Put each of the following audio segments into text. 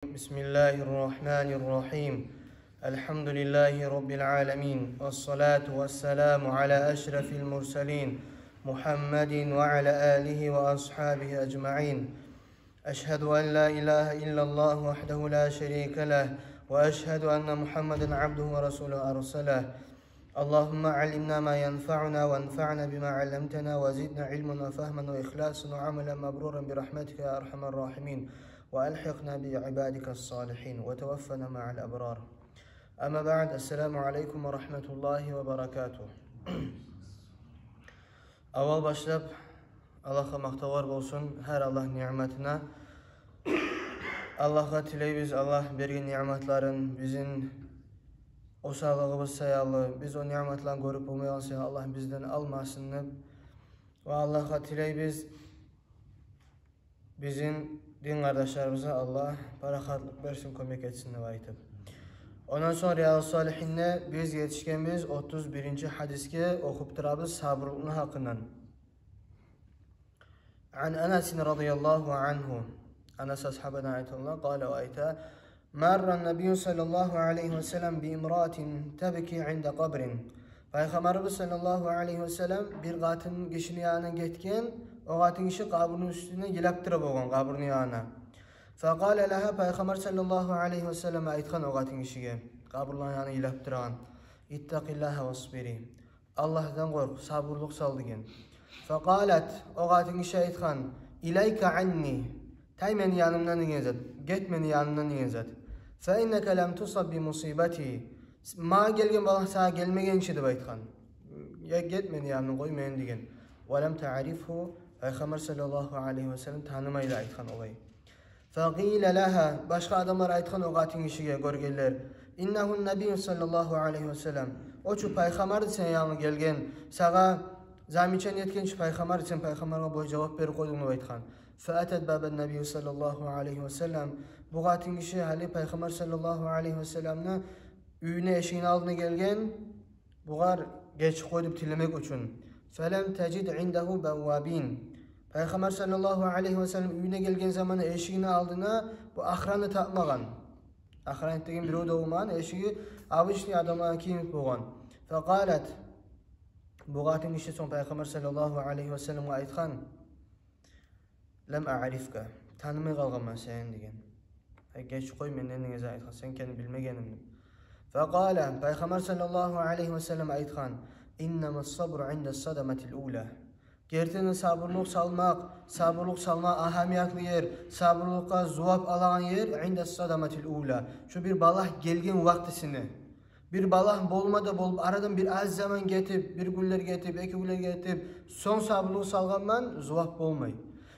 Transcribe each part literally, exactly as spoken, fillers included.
بسم الله الرحمن الرحيم. الحمد لله رب العالمين، والصلاة والسلام على أشرف المرسلين محمد وعلى آله وأصحابه أجمعين. أشهد أن لا إله إلا الله وحده لا شريك له، وأشهد أن محمدا عبده ورسوله أرسله. اللهم علمنا ما ينفعنا وانفعنا بما علمتنا وزدنا علما وفهما وإخلاصا وعملا مبرورا برحمتك يا أرحم الراحمين، وألحقنا بعبادك الصالحين وتوفنا مع الأبرار. أما بعد، السلام عليكم ورحمة الله وبركاته. Аввал башлап Аллагьгъа макътавлар болсун, гьар Аллагь ниъматына. Аллагьгъа тилейбиз, Аллагь берген ниъматларын бизин осаллыгъыбыз саялы, биз о ниъматланы гёрюп болмайгъан саялы Аллагь бизден алмасын деп. Ва Аллагьгъа тилейбиз, бизин дин къардашларыбызгъа Аллагь парахатлыкъ берсин, кёмек этсин деп айтып. Ондан сонг Риядус-Салигьинде биз етишгенбиз отуз биринчи гьадисге, охуп турабыз сабурлукъну гьакъындан. عن أنس رضي الله عنه. Анас асгьабадан айтылгъан, قال, о айта: مر النبي صلى الله عليه وسلم بامرأة تبكي عند قبر. Пайхаммарыбыз саллаллагьу алайгьи васаллам бир къатын гишини янындан гетген, о къатын гиши къабурну уьстюнде йылап тура болгъан, къабурну янында. فقال لها, Пайхаммар саллаллагьу алайгьи васаллам айтгъан о къатын гишиге, къабурланы янында йылап турагъан: اتقي الله واصبري. Аллагьдан къоркъ, сабурлукъ сал деген. فقالت, о къатын гиши айтгъан: إليك عني, тай мени янымдан деген зат, гет мени янымдан деген зат. فإنك لم تصب بمصيبتي, магъа гелген балагь сагъа гелмеген чи деп айтгъан. Я гет мени янымдан, къой мени деген. ولم تعرفه, Пайхаммар саллаллагьу алайгьи васаллам танымай да айтгъан олай. فقيل لها, башгъа адамлар айтгъан о къатын гишиге, гёргенлер: إنه النبي صلى الله عليه وسلم. О чу Пайхаммар сени янынга гелген, сагъа замечание этген чи Пайхаммар, сен Пайхаммаргъа бу жавап берип къойдунг деп айтгъан. فأتت باب النبي صلى الله عليه وسلم. Бу къатын гиши гьали Пайхаммар саллаллагьу алайгьи васалламны уьюню эшигини алдына гелген, бугъар гечип къой деп тилемек учун. فلم تجد عنده بوابين. Пайхаммар саллаллагьу алайгьи васаллам уьюне гелген заманда эшигини алдына бу охрана тапмагъан. Охрана деген бирев де болмагъан, эшиги обычный адамланы кимик болгъан. فقالت, бу къатын гиши сонг Пайхаммар саллаллагьу алайгьи васалламгъа айтгъан: لم أعرفك, танымай къалгъанман сени деген. Гечип къой менден деген зат айтгъан, сен экенинг билмегенмен деп. فقال, Пайхаммар саллаллагьу алайгьи васаллам айтгъан: إنما الصبر عند الصدمة الأولى. Гертиден сабурлукъ салмакъ, сабурлукъ салмакъ агьамиятлы ер, сабурлукъгъа зувап алагъан ер عند الصدمة الأولى. Шу бир балагь гелген вакътисинде. Бир балагь болма да болуп, арадан бир аз заман гетип, бир гюнлер гетип, эки гюнлер гетип, сонг сабурлукъ салгъанман, зувап болмай.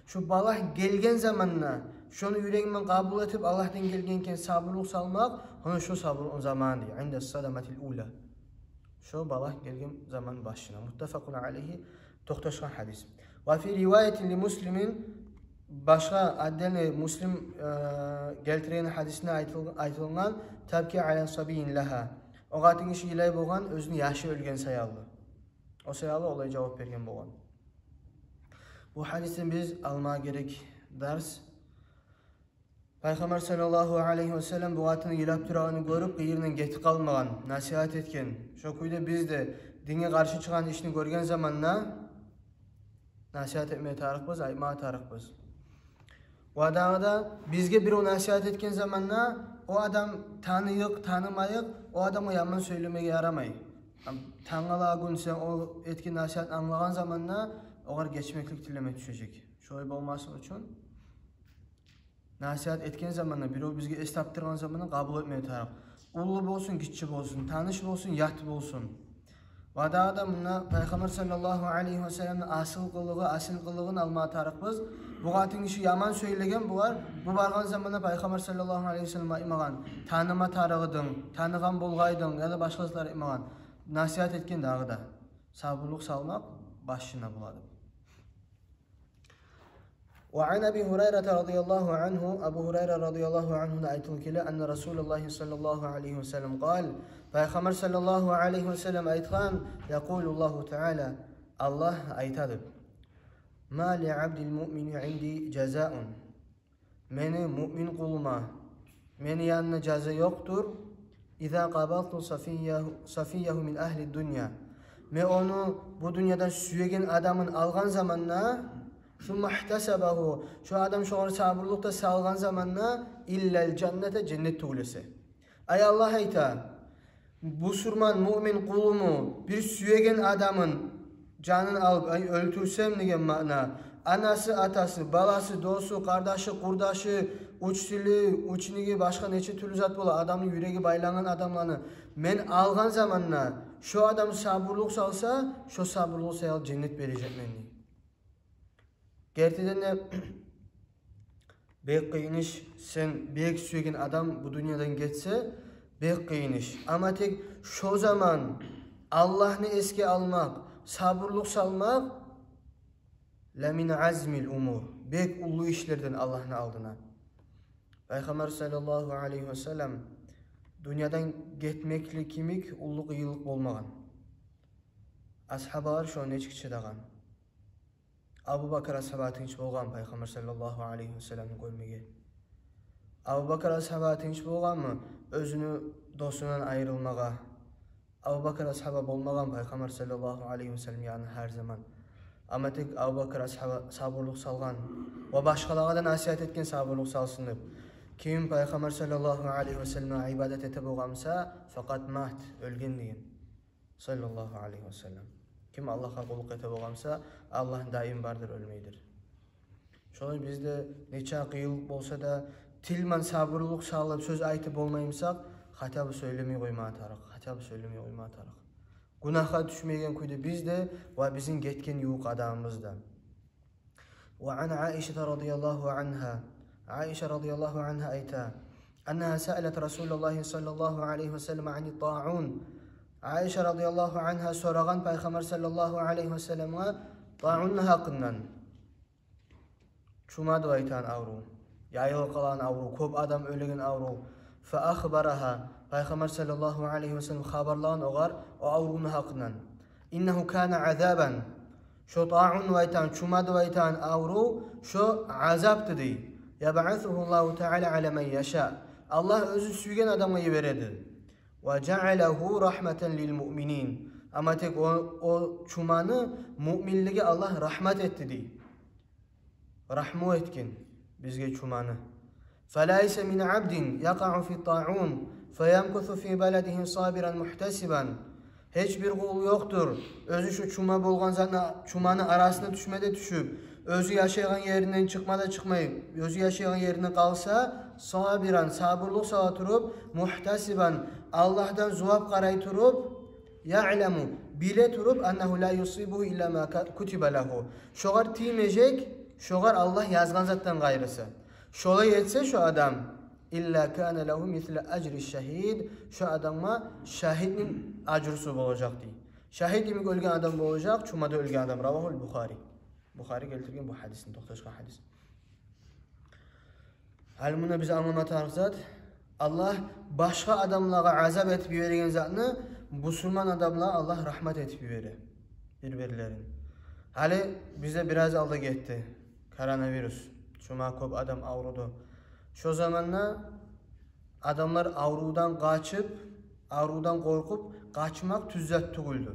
Шу балагь гелген заманда, шону юрегинден къабул этип, Аллагьдан гелген экен сабурлукъ салмакъ, гьона шу сабурлукъну заманы дей, عند الصدمة الأولى. Шу балагь гелген заман башына. متفق عليه, токъташгъан гьадис. وفي رواية لمسلم, башгъа отдельный Муслим, э, гелтирген гьадисинде айтыл-, айтылгъан: تبكي على صبي لها. О къатын гиши йылай болгъан оьзюню яшы оьлген саялы. О саялы олай жавап берген болгъан. Бу гьадисден биз алма герек дарс. Пайхаммар саллаллагьу алайгьи васаллам бу къатынны йылап турагъанын гёрюп, къыйырындан гетип къалмагъан, насигьат этген. Шо кюйде биз де динге къаршы чыгъагъан ишни гёрген заманда насигьат этмеге тарыкъбыз, айтмагъа тарыкъбыз. Ва дагъы да бизге бирев насигьат этген заманда о адам таныйыкъ, танымайыкъ, о адамгъа яман сёйлемеге ярамай. Тангала гюн сен о этген насигьатны англагъан заманда огъар гечмеклик тилеме тюшежек. Шолай болмасын учун насигьат этген заманда, бирев бизге эс тапдыргъан заманда къабул этмеге тарыкъ. Уллу болсун, гиччи болсун, таныш болсун, ят болсун. Ва дагъы да мунда Пайхаммар саллаллагьу алайгьи васалламны асыл къылыгъы, асил къылыгъын алмагъа тарыкъбыз. Бу къатын гиши яман сёйлеген бугъар, бу баргъан заманда Пайхаммар саллаллагьу алайгьи васаллам айтмагъан: таныма тарыгъыдынг, таныгъан болгъайдынг, яда башгъа затлар айтмагъан. Насигьат этген дагъы да. Сабурлукъ салмакъ башына болады. وعن أبي هريرة رضي الله عنه, Абу Гьурайра радияллагьу ангьудан айтылып геле, أن رسول الله صلى الله عليه وسلم قال, Пайхаммар саллаллагьу алайгьи васаллам айтгъан: يقول الله تعالى, Аллагь айтады: ما لعبدي المؤمن عندي جزاء. Мени муъмин къулума Мени янымда жаза ёкъдур. Иза къабазту сафияху, сафияху мин агьли дунья. Мен ону бу дюньядан сюеген адамын алгъан заманда, сумма ихтасабаху, шо адам шогъар сабурлукъ да салгъан заманда, иллал жанната, женнет тюгюл эсе. Ай Аллагь айта, бусурман, муъмин къулуму бир сюеген адамын жанын алып, ай, оьлтюрсем деген маъна, анасы, атасы, баласы, досу, къардашы, къурдашы, учители, учениги, башгъа нече тюрлю зат бола, адамны юреги байлангъан адамланы мен алгъан заманда, шо адам сабурлукъ салса, шо сабурлукъ саялы женнет бережекмен дей. Гертиден де, бек къыйын иш, сен бек сюеген адам бу дюньядан гетсе, бек къыйын иш. Амма тек шо заман Аллагьны эсге алмакъ, сабурлукъ салмакъ, ла мин азмил умур, бек уллу ишлерден Аллагьны алдына. Пайхаммар саллаллагьу алайгьи васаллам дюньядан гетмеклик йимик уллу къыйынлыкъ болмагъан. Асгьабалар шону нечик чыдагъан? Абу Бакр асгьаба тынч болгъан Пайхаммар саллаллагьу алайгьи васалламны гёрмеге? Абу Бакр асгьаба тынч болгъанмы оьзюню досундан айрылмагъа? Абу Бакр асгьаба болмагъан Пайхаммар саллаллагьу алайгьи васаллам янында гьар заман. Амма тек Абу Бакр асгьаба сабурлукъ салгъан ва башгъалагъа да насигьат этген сабурлукъ салсын деп. Ким Пайхаммар саллаллагьу алайгьи васалламгъа ибадат эте болгъан буса, факъат мат, оьлген деген. Саллаллагьу алайгьи васаллам. Ким Аллагьгъа къуллукъ эте болгъан буса, Аллагь даим бардыр, оьлмейдир. Шолай биз де нече къыйынлыкъ болса да, тил ман сабурлукъ салып, сёз айтып болмай бусакъ, хотя бы сёйлемей къоймагъа тарыкъ, хотя бы сёйлемей къоймагъа тарыкъ. Гюнагьгъа тюшмейген кюйде биз де ва бизин гетген ювукъ адамыбыз да. Ва ан Аишата радияллагьу ангьа. Аиша радияллагьу ангьа айта: аннагьа саалат Расулаллагьи саллаллагьу алайгьи васаллам ани тагьун. Аиша радияллагьу ангьа сорагъан Пайхаммар саллаллагьу алайгьи васалламгъа тагьунну гьакъындан. Чума деп айтагъан аврув, яйылып къалагъан аврув, кёп адам оьлеген аврув. Фа ахбарагьа, Пайхаммар саллаллагьу алайгьи васаллам хабарлагъан огъар о аврувну гьакъындан. Иннагьу кана азабан. Шо тагьун деп айтагъан, чума деп айтагъан аврув шо азапды дей. Ябъасугьуллагьу таала ала ман яша. Аллагь оьзю сюйген адамгъа йибереди. Ва жаалагьу рагьматан лил муъминин. Амма тек о, о чуманы муъминлеге Аллагь рагьмат этди дей. Рагьму этген бизге чуманы. Фалайса мин абдин якъаъу фи тагьун фаямкусу фи баладигьи сабиран мугьтасибан. Гьеч бир къул ёкъдур, оьзю шу чума болгъан затны, чуманы арасына тюшме де тюшюп, оьзю яшайгъан еринден чыкъма да чыкъмай, оьзю яшайгъан еринде къалса, сабиран, сабурлукъ сала туруп, мугьтасибан, Аллагьдан зувап къарай туруп, яъламу, биле туруп, аннагьу ла юсибугьу илла ма ка-, кутиба лагьу. Шогъар тиймежек, шогъар Аллагь язгъан затдан къайрысы. Шолай этсе шо адам, илла кана лагьу мисла ажри шагьид, шо адамгъа шагьитни ажрусу болажакъ дей. Шагьит йимик оьлген адам болажакъ, чумада оьлген адам. Равагьул Бухари. Бухари гелтирген бу гьадисни, токъташгъан гьадис. Гьали мунда биз англама тарыкъ зат, Аллагь башгъа адамлагъа азап этип йибереген затны бусурман адамлагъа Аллагь рагьмат этип йибере бир-бирлерин. Гьали бизде бираз алда гетди коронавирус. Чума кёп адам авруду. Шо заманда адамлар аврувдан къачып, аврувдан къоркъуп къачмакъ тюз зат тюгюлдю.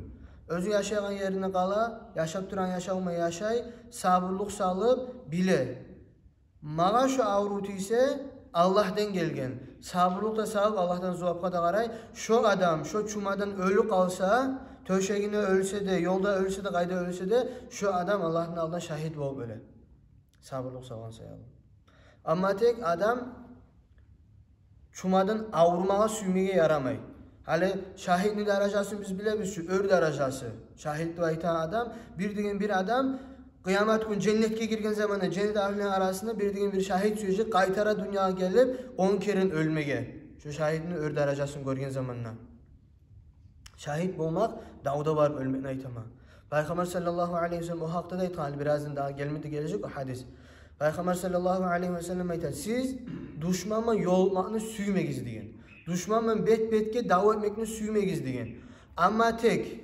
Оьзю яшайгъан еринде къала, яшап турагъан яшавуна яшай, сабурлукъ салып, биле. Магъа шо аврув тийсе, Аллагьдан гелген. Сабурлукъ да салып, Аллагьдан зувапгъа да къарай. Шо адам шо чумадан оьлюп къалса, тёшегинде оьлсе де, ёлда оьлсе де, къайда оьлсе де, шо адам Аллагьны алдында шагьит болуп оьле. Сабурлукъ салгъан саялы. Амма тек адам чумадан аврумагъа сюймеге ярамай. Гьали шагьитни даражасын биз билебиз чю, оьр даражасы. Шагьит деп айтагъан адам, бир деген бир адам къыямат гюн женнетге гирген заманда, женнет агьлюню арасында бир деген бир шагьит сюежек, къайтара дюньягъа гелип, он керен оьлмеге. Шо шагьитни оьр даражасын гёрген заманда. Шагьит болмакъ давда барып оьлмекни айтама. Пайхаммар саллаллагьу алайгьи васаллам о гьакъда да айтгъан, гьали бираздан дагъы гелмеди, гележек о гьадис. Пайхаммар саллаллагьу алайгьи васаллам айта: сиз душман ман ёлукъмакъны сюймегиз деген. Душман ман бет-бетге дав этмекни сюймегиз деген. Амма тек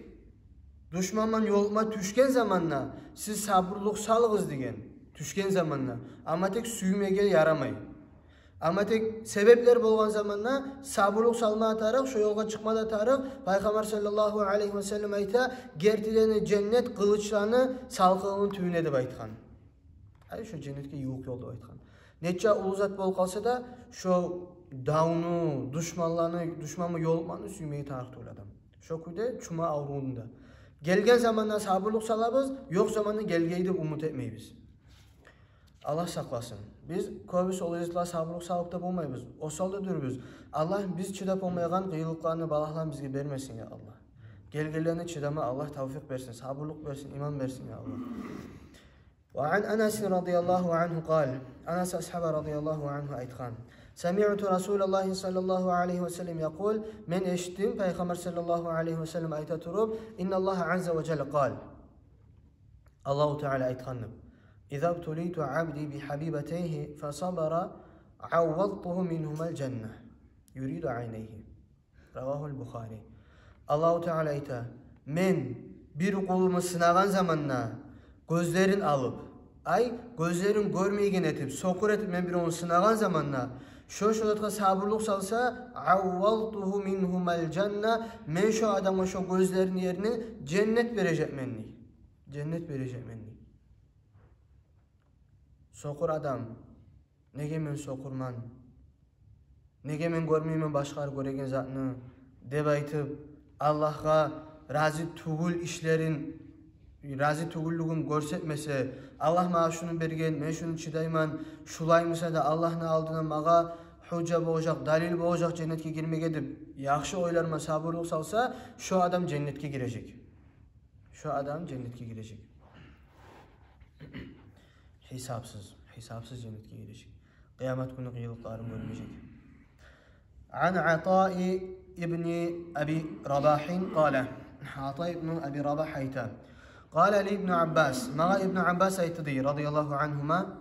душман ман ёлукъма тюшген заманда сиз сабурлукъ салыгъыз деген. Тюшген заманда. Амма тек сюймеге ярамай. Амма тек себеплер болгъан заманда сабурлукъ салма тарыкъ, шо ёлгъа чыкъма да тарыкъ. Пайхаммар саллаллагьу алайгьи васаллам айта: «Гертиден де женнет къылычланы салкъыныны тюбюнде», — деп айтгъан. Ай, шо женнетге ювукъ ёл деп айтгъан. Нече уллу зат болуп къалса да, шо давну, душманланы, душман булан ёлукъманы сюймеге тарыкъ тюгюл адам. Шо кюйде чума аврувун да. Гелген заманда сабурлукъ салабыз, ёкъ заманда гелгей деп умут этмейбиз. Аллагь сакъласын. Биз кёбюсю олай затлагъа сабурлукъ салып да болмайбыз. Осал да дюрбюз. Аллагь биз чыдап болмайгъан къыйынлыкъланы, балагьланы бизге бермесин, я Аллагь. Гелгенлерине чыдама Аллагь тавфикъ берсин, сабурлукъ берсин, иман берсин, я Аллагь. وعن أنس رضي الله عنه قال, Анас асгьаба радияллагьу ангьу айтгъан: سمعت رسول الله صلى الله عليه وسلم يقول, мен эшитдим Пайхаммар саллаллагьу алайгьи васаллам айта туруп: إن الله عز وجل قال, Аллагьу Таала айтгъан деп: إذا ابتليت عبدي بحبيبتيه فصبر عوضته منهما الجنة, يريد عينيه. رواه البخاري. Аллагьу Таала айта: «Мен бир къулумну сынагъан заманда гёзлерин алып, ай, гёзлерин гёрмейген этип, сокъур этип мен биревню сынагъан заманда, шо, шо затгъа сабурлукъ салса, عوضته منهما الجنة, мен шо адамгъа шо гёзлерини ерине женнет бережекмен», — дей. Женнет бережекмен, дей. Сокъур адам: «Неге мен сокъурман? Неге мен гёрмеймен башгъалар гёреген затны?» — деп айтып, Аллагьгъа рази тюгюл ишлерин, рази тюгюллюгюн гёрсетмесе, «Аллагь магъа шуну берген, мен шуну чыдайман, шулай буса да Аллагьны алдына магъа гьужжа болажакъ, далил болажакъ женнетге гирмеге», — деп, яхшы ойлар булан сабурлукъ салса, шо адам женнетге гирежек. Шо адам женнетге гирежек. Гьисапсыз, гьисапсыз женнетге гирежек. Къыямат гюнню къыйынлыкъларын гёрмежек. عن عطاء بن أبي رباح قال, Ата ибну Аби Рабагь айта: قال لي ابن عباس, магъа Ибну Аббас айтды, дей, радияллагьу ангьума.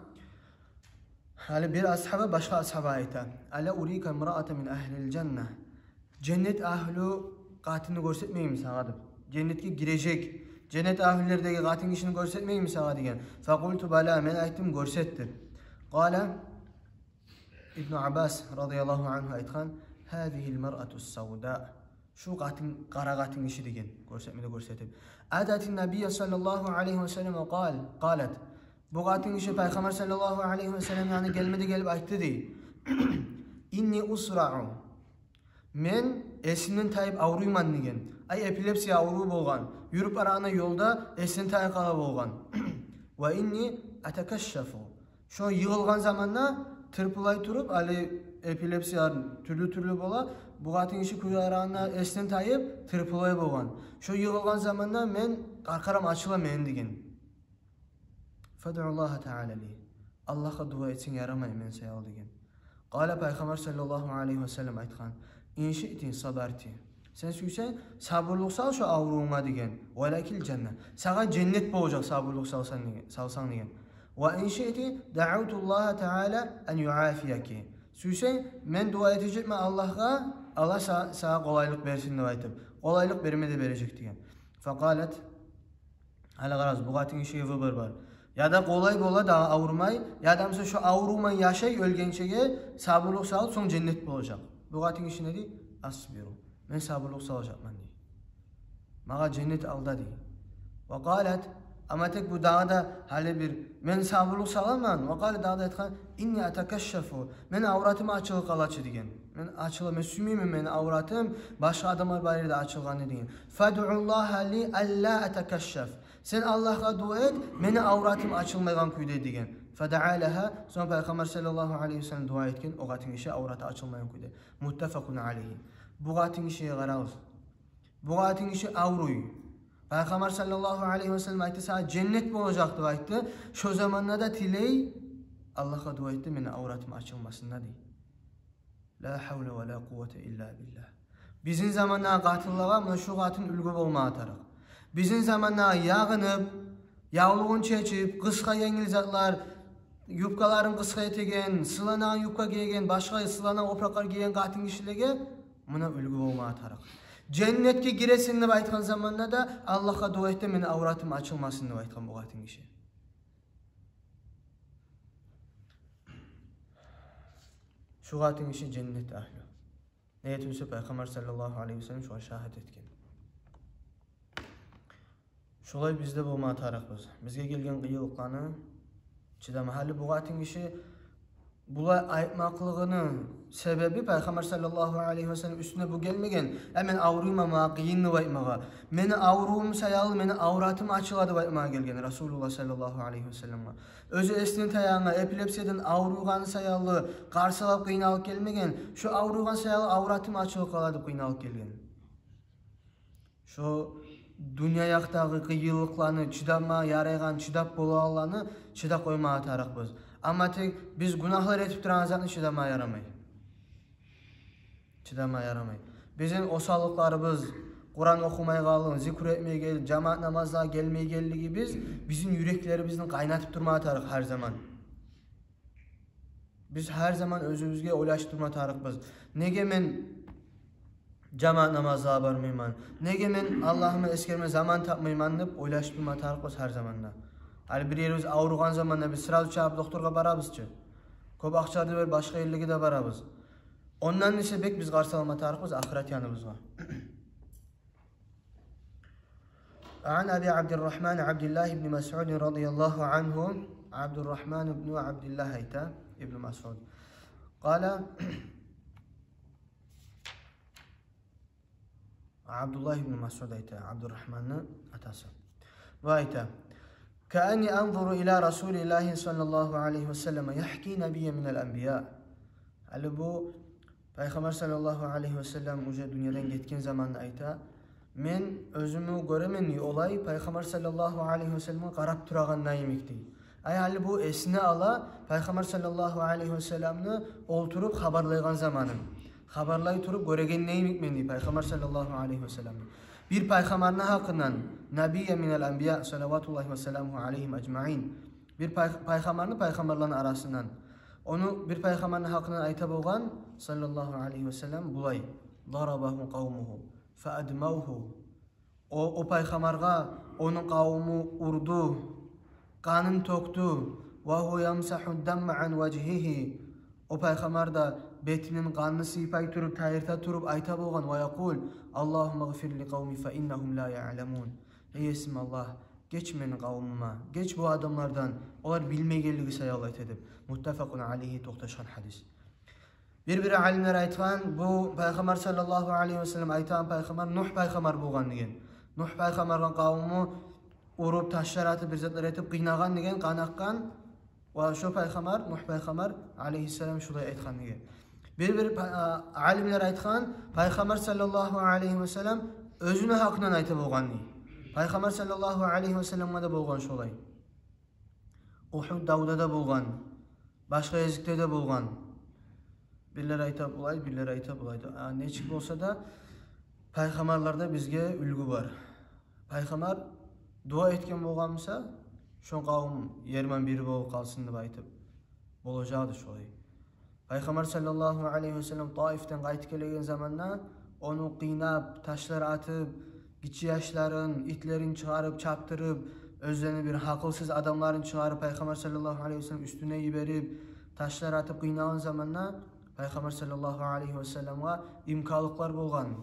Гьали бир асгьаба башгъа асгьабагъа айта: ألا أريك امرأة من أهل الجنة? Женнет агьлю къатынны гёрсетмейимми сагъа деп. Женнетге гирежек, женнет агьлюлердеги къатын гишини гёрсетмейимми сагъа деген. فقلت بلى, мен айтдым, гёрсет деп. قال, Ибну Аббас радияллагьу ангьу айтгъан: هذه المرأة السوداء. Шу къатын, къара къатын гиши деген, гёрсетме де гёрсетип. أتت النبي صلى الله عليه وسلم قال, قالت. Бу къатын гиши Пайхаммар саллаллагьу алайгьи васаллам янына гелме де гелип айтды, дей: إني أصرع. Мен эсимден тайып авруйман деген. Ай, эпилепсия авруву болгъан. Юрюп барагъанда ёлда эсинден тайып къала болгъан. وإني أتكشف. Шо йыгъылгъан заманда тырпылай туруп, гьали эпилепсия тюрлю-тюрлю бола. Бу къатын гиши кюй арагъанда эсинден тайып тырпылай болгъан. Шо йыгъылгъан заманда мен къаркъарам ачыла мени деген. فادع الله تعالى لي. Аллагьгъа дуа этсенг ярамай мен саялы деген. قال, Пайхаммар саллаллагьу алайгьи васаллам айтгъан: إن شئت صبرت. Сен сюйсенг сабурлукъ сал шо аврувунга деген. ولك الجنة. Сагъа женнет болажакъ сабурлукъ салсанг деген, салсанг деген. وإن شئت دعوت الله تعالى أن يعافيك. Сюйсенг мен дуа этежекмен Аллагьгъа, Аллагь са-, сагъа къолайлыкъ берсин деп айтып. Къолайлыкъ берме де бережек деген. فقالت, гьали къарагъыз, бу къатын гишиге выбор бар. Яда къолай бола да аврумай, яда буса шо аврувман яшай оьлгенчеге, сабурлукъ салып, сонг женнет болажакъ. Бу къатын гиши не дей? أصبر. Мен сабурлукъ салажакъман, дей. Магъа женнет алда, дей. وقالت, амма тек бу дагъы да гьали бир, мен сабурлукъ саламан. وقالت, дагъы да айтгъан: إني أتكشف. Мени авратым ачылып къалачы деген. Мен ачыла, мен сюймеймен мени авратым башгъа адамлар бар ерде ачылгъанны деген. فادع الله لي ألا أتكشف. Сен Аллагьгъа дуа эт, мени авратым ачылмайгъан кюйде деген. فدعا لها. Сонг Пайхаммар саллаллагьу алайгьи васаллам дуа этген о къатын гиши авраты ачылмайгъан кюйде. متفق عليه. Бу къатын гишиге къарагъыз. Бу къатын гиши авруй. Пайхаммар саллаллагьу алайгьи васаллам айтды, сагъа женнет болажакъ деп айтды. Шо заманда да тилей, Аллагьгъа дуа этди, мени авратым ачылмасын да, дей. لا حول ولا قوة إلا بالله. Бизин замандагъы къатынлагъа муна шу къатын уьлгю болмагъа тарыкъ. Бизин замандагъы ягъынып, явлугъун чечип, къысгъа енгил затлар, юбкаларын къысгъа этеген, сыланагъан юбка гийген, башгъа сыланагъан опуракълар гийген къатын гишилеге муна уьлгю болмагъа тарыкъ. Женнетге гиресен деп айтгъан заманда да Аллагьгъа дуа эт де, мени авратым ачылмасын деп айтгъан бу къатын гиши. Шу къатын гиши женнет агьлю. Неге тюгюл де Пайхаммар саллаллагьу алайгьи васаллам шогъар шагьат этген. Шолай биз де болма тарыкъбыз. Бизге гелген къыйынлыкъланы чыдама. Гьали бу къатын гиши булай айтмакълыгъыны себеби, Пайхаммар саллаллагьу алайгьи васаллам уьстюне бу гелмеген: «Э, мен авруйман, магъа къыйын», — деп айтмагъа. «Мени аврувум саялы мени авратым ачыла», — деп айтмагъа гелген Расулуллагь саллаллагьу алайгьи васалламгъа. Оьзю эсине таягъангъа, эпилепсиядан авруйгъаны саялы, къарсалап къыйналып гелмеген. «Шу авруйгъан саялы авратым ачылып къала», — деп къыйналып гелген. Шо дюнья якъдагъы къыйынлыкъланы чыдама ярайгъан, чыдап болагъанланы чыдап къоймагъа тарыкъбыз. Амма тек биз гюнагьлар этип турагъан затны чыдама ярамай. Чыдама ярамай. Бизин осаллыкъларыбыз: Къуран охумайгъанлыгъы, зикру этмейгенлиги, жамаат намазлагъа гелмейгенлигибиз бизин юреклерибизни къайнатып турмагъа тарыкъ гьар заман. Биз гьар заман оьзюбюзге ойлашып турма тарыкъбыз: «Неге мен жамаат намазлагъа бармайман? Неге мен Аллагьымны эсгерме заман тапмайман?» — деп ойлашып турма тарыкъбыз гьар заманда. Гьали бир ерибиз авругъан заманда биз сразу чабып докторгъа барабыз чы. Кёп акъчалар да берип, башгъа ерлеге де барабыз. Ондан эсе бек биз къарсалама тарыкъбыз ахырат яныбызгъа. عن أبي عبد الرحمن عبد الله بن مسعود رضي الله عنه. Абдуррахман ибну Абдуллагь айта, ибну Масъуд. قال, Абдуллагь ибну Масъуд айта, Абдуррахманны атасы. Бу айта: كأني أنظر إلى رسول الله صلى الله عليه وسلم يحكي نبيا من الأنبياء. Гьали бу Пайхаммар саллаллагьу алайгьи васаллам уже дюньядан гетген заманда айта: «Мен оьзюмню гёремен, дей, олай Пайхаммар саллаллагьу алайгьи васалламгъа къарап турагъанда йимик», — дей. Ай, гьали бу эсине ала Пайхаммар саллаллагьу алайгьи васалламны олтуруп хабарлайгъан заманын. Хабарлай туруп гёрегенде йимикмен, дей, Пайхаммар саллаллагьу алайгьи васалламны. Бир пайхаммарны гьакъындан, نبيا من الأنبياء صلوات الله وسلامه عليهم أجمعين. Бир пай-, пайхаммарны пайхаммарланы арасындан. Ону бир пайхаммарны гьакъындан айта болгъан, саллаллагьу алайгьи васаллам, булай: ضربه قومه فأدموه. О, о пайхаммаргъа ону къавуму урду, къанын тёкдю. وهو يمسح الدم عن وجهه. О пайхаммар да бетинен къанны сыйпай туруп, тайдыра туруп айта болгъан: ويقول: اللهم اغفر لقومي فإنهم لا يعلمون. Эй Есим Аллагь, геч мени къавумума, геч бу адамлардан, олар билмейгенлиги саялы айта деп. متفق عليه, токъташгъан гьадис. Бир-бир алимлер айтгъан, бу Пайхаммар саллаллагьу алайгьи васаллам айтагъан пайхаммар Нугь пайхаммар болгъан деген. Нугь пайхаммаргъа къавуму уруп, ташлар атып, бир затлар этип, къыйнагъан деген, къан акъгъан. Ва шо пайхаммар, Нугь пайхаммар алайгьиссалам шулай айтгъан деген. Бир-бир па-, а, алимлер айтгъан, Пайхаммар саллаллагьу алайгьи васаллам оьзюню гьакъындан айта болгъан дей. Пайхаммар саллаллагьу алайгьи васалламгъа да болгъан шолай. Угьуд давда да болгъан, башгъа гезикде де болгъан. Бирлер айта булай, бирлер айта булай да. А, нечик болса да, пайхаммарларда бизге уьлгю бар. Пайхаммар дуа этген болгъан буса, шо къавум ерман бири болуп къалсын деп айтып, болажакъ эди шолай. Пайхаммар саллаллагьу алайгьи васаллам Таифден къайтып гелеген заманда, ону къыйнап, ташлар атып, гиччи яшларын, итлерин чыгъарып, чапдырып, оьзлени бир гьакъылсыз адамларын чыгъарып, Пайхаммар саллаллагьу алайгьи васаллам уьстюне йиберип, ташлар атып къыйнагъан заманда, Пайхаммар саллаллагьу алайгьи васалламгъа имканлыкълар болгъан.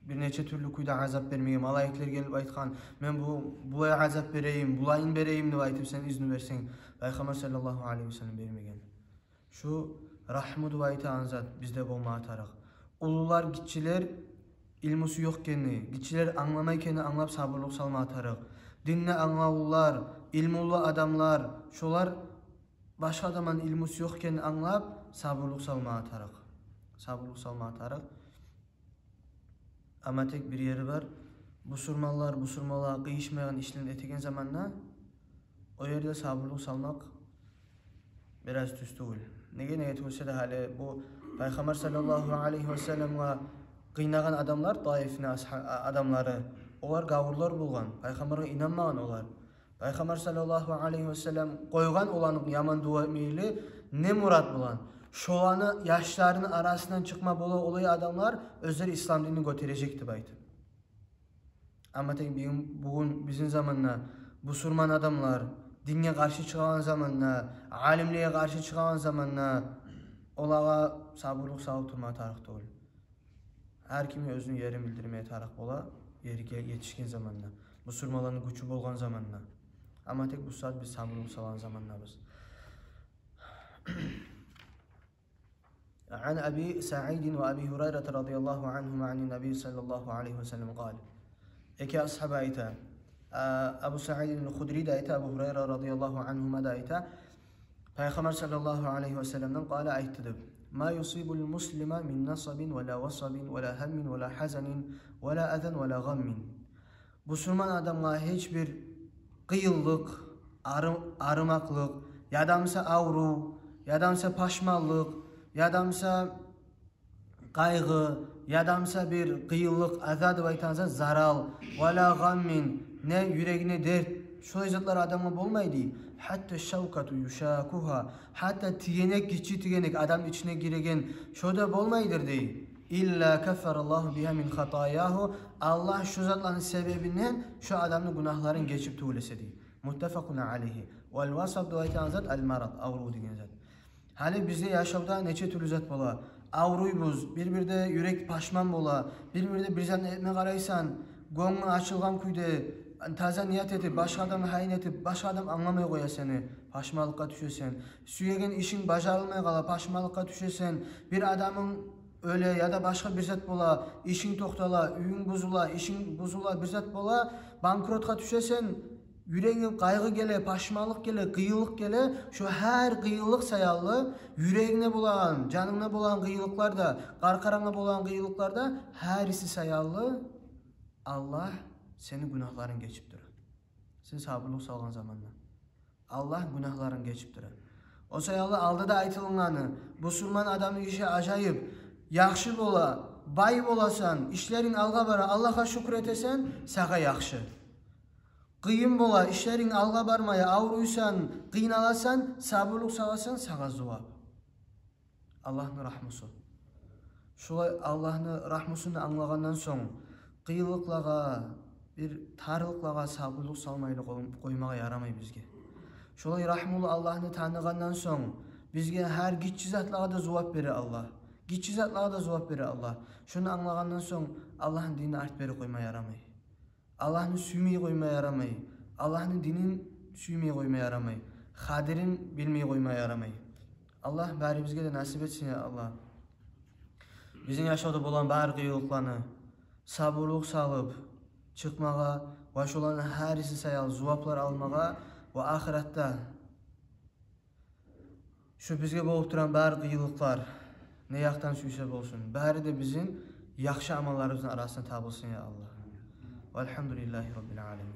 Бир нече тюрлю кюйде азап бермеге, малайиклер гелип айтгъан: «Мен бу, булай азап берейим, булайын берейим», — деп айтып, сен изну берсенг, Пайхаммар саллаллагьу алайгьи васаллам бермеген. Шу рагьму деп айтагъан зат бизде болмагъа тарыкъ. Уллулар гиччилер илмусу ёкъ экенни, гиччилер англамай экенни англап, сабурлукъ салмагъа тарыкъ. Динни англавлулар, илмулу адамлар, шолар башгъа адамланы илмусу ёкъ экенни англап, сабурлукъ салмагъа тарыкъ. Сабурлукъ салмагъа тарыкъ. Амма тек бир ери бар. Бусурманлар бусурманлагъа къыйышмайгъан ишлени этеген заманда, о ерде сабурлукъ салмакъ бираз тюз тюгюл. Неге, неге тюгюл эсе де, гьали бу Пайхаммар саллаллагьу алайгьи васалламгъа къыйнагъан адамлар, Таифни асгьа-, а-, адамлары, олар гавурлар болгъан, Пайхаммаргъа инанмагъан олар. Пайхаммар саллаллагьу алайгьи васаллам къойгъан оланы яман дуа этмейли, не мурат булан? Шоланы яшларыны арасындан чыкъма бола олай адамлар, оьзлери ислам динни гётережек деп айтып. Амма тек бугюн, бугюн бизин заманда бусурман адамлар динге къаршы чыгъагъан заманда, алимлеге къаршы чыгъагъан заманда, Олагъа сабурлукъ салып турма тарыкъ тюгюл. Гьар кимге оьзюню ерин билдирме тарыкъ бола, ерге етишген заманда, бусурманланы гючю болгъан заманда. Амма тек бу сагьат биз сабурлукъ салгъан замандабыз. عن أبي سعيد وأبي هريرة رضي الله عنهما عن النبي صلى الله عليه وسلم قال. Эки асгьаба айта. А, Абу Саид аль-Худри де айта, Абу Гьурайра радияллагьу ангьума да айта. Пайхаммар саллаллагьу алайгьи ва салламдан къала, айтды деп: ما يصيب المسلم من نصب ولا وصب ولا هم ولا حزن ولا أذى ولا غم. Бусурман адамгъа гьеч бир къыйынлыкъ, ары-, арымакълыкъ, ядамса аврув, ядамса пашманлыкъ, ядамса къайгъы, ядамса бир къыйынлыкъ, аза деп айтагъан зат, зарал, ولا غم, не юрегине дерт, шолай затлар адамгъа болмайды. حتى الشوكة يشاكها, гьатта тигенек, гиччи тигенек, адамны ичине гиреген, шо да болмайдыр дей. إلا كفر الله بها من خطاياه, Аллагь шо затланы себебинден шо адамны гюнагьларын гечип тюгюл эсе дей. متفق عليه. والوصب деп айтагъан зат المرض, аврув деген зат. Гьали бизде яшавда нече тюрлю зат бола. Авруйбуз, бир-бирде юрек пашман бола, бир-бирде бир затны этме къарайсан, гёнгюнг ачылгъан кюйде, таза ният этип, башгъа адамны гьайын этип, башгъа адам англамай къоя сени, пашманлыкъгъа тюшесен. Сюеген ишинг бажарылмай къала, пашманлыкъгъа тюшесен. Бир адамынг оьле яда башгъа бир зат бола, ишинг токътала, уьюнг бузула, ишинг бузула, бир зат бола, банкротгъа тюшесен, юрегинге къайгъы геле, пашманлыкъ геле, къыйынлыкъ геле, шо гьар къыйынлыкъ саялы, юрегингде болагъан, жанынгда болагъан къыйынлыкълар да, къаркъарангда болагъан къыйынлыкълар да, гьариси саялы Аллагь сени гюнагьларынг гечип тура. Сен сабурлукъ салгъан заманда Аллагь гюнагьларынг гечип тура. О саялы алда да айтылынгъаны, бусурман адамны иши ажайып, яхшы бола, бай боласан, ишлеринг алгъа бара, Аллагьгъа шюкюр этесен, сагъа яхшы. Къыйын бола, ишлеринг алгъа бармай, авруйсан, къыйналасан, сабурлукъ саласан, сагъа зувап. Аллагьны рагьмусу. Шулай Аллагьны рагьмусун англагъандан сонг, къыйынлыкълагъа, бир тарлыкълагъа сабурлукъ салмайлы къой-, къоймагъа ярамай бизге. Шулай рагьмулу Аллагьны таныгъандан сонг, бизге гьар гиччи затлагъа да зувап бере Аллагь. Гиччи затлагъа да зувап бере Аллагь. Шуну англагъандан сонг, Аллагьны динин арт бере къойма ярамай. Аллагьны сюймей къойма ярамай. Аллагьны динин сюймей къойма ярамай. Къадирин билмей къойма ярамай. Аллагь барибизге де насип этсин, я Аллагь. Бизин яшавда болгъан бары къыйынлыкъланы сабурлукъ салып чыкъмагъа ва шоланы гьариси саялы зуваплар алмагъа ва ахыратда шо бизге болуп турагъан бары къыйынлыкълар, не якъдан сюйсе болсун, бары да бизин яхшы амалларыбызны арасына табылсын, я Аллагь. Валгьамдулиллагьи раббил аламин.